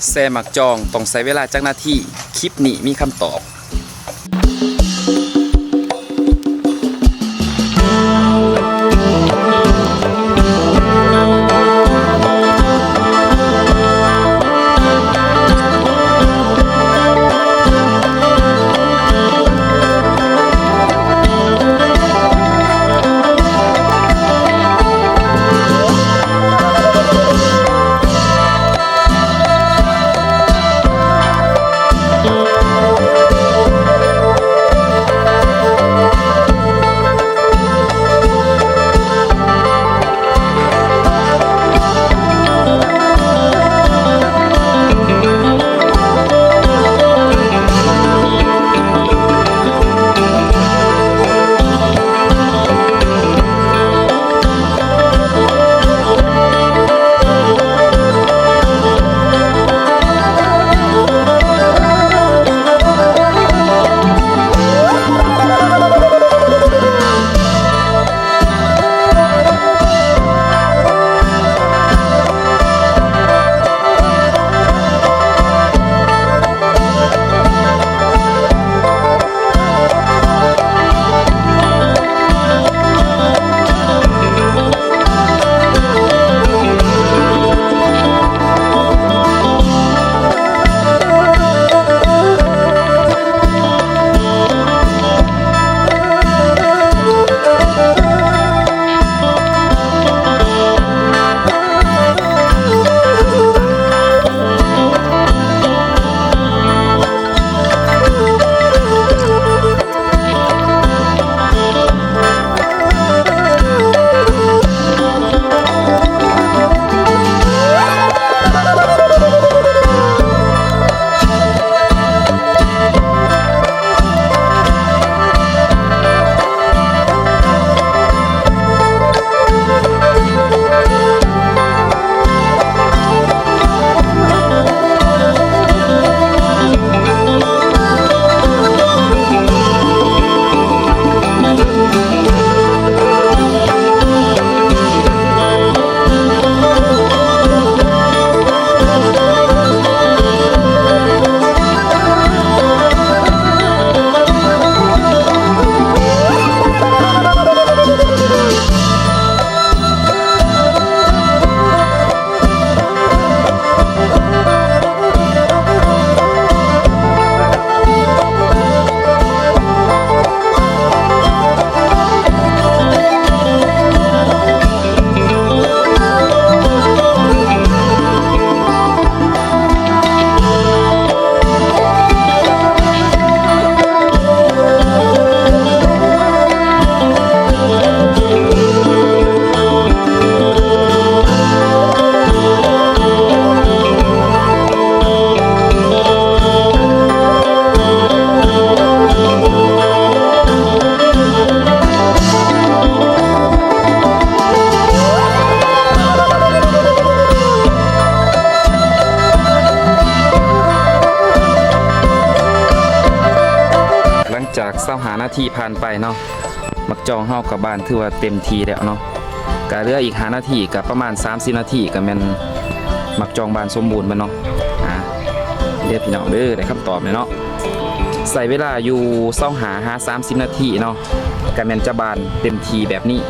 ແຊ່ໝາກຈອງຕ້ອງໃຊ້ເວລາຈັກນາທີ? ຄລິບນີ້ມີຄຳຕອບ. ຫຼັງຈາກຊາວຫ້ານາທີຜ່ານໄປເນາະ, ໝາກຈອງເຮົາກໍບານຖືວ່າເຕັມທີ່ແລ້ວເນາະ, ກະເຫຼືອອີກຫ້ານາທີ ກະປະມານສາມສິບນາທີ ກະແມ່ນໝາກຈອງບານສົມບູນເບິດເນາະ. ອາ ເດີພີ່ນ້ອງເດີ ໄດ້ຄຳຕອບແລ້ວເນາະ, ໃຊ້ເວລາຢູ່ຊາວຫ້າຫາສາມສິບນາທີເນາະ, ກະແມ່ນຈະບານເຕັມທີ່ແບບນີ້.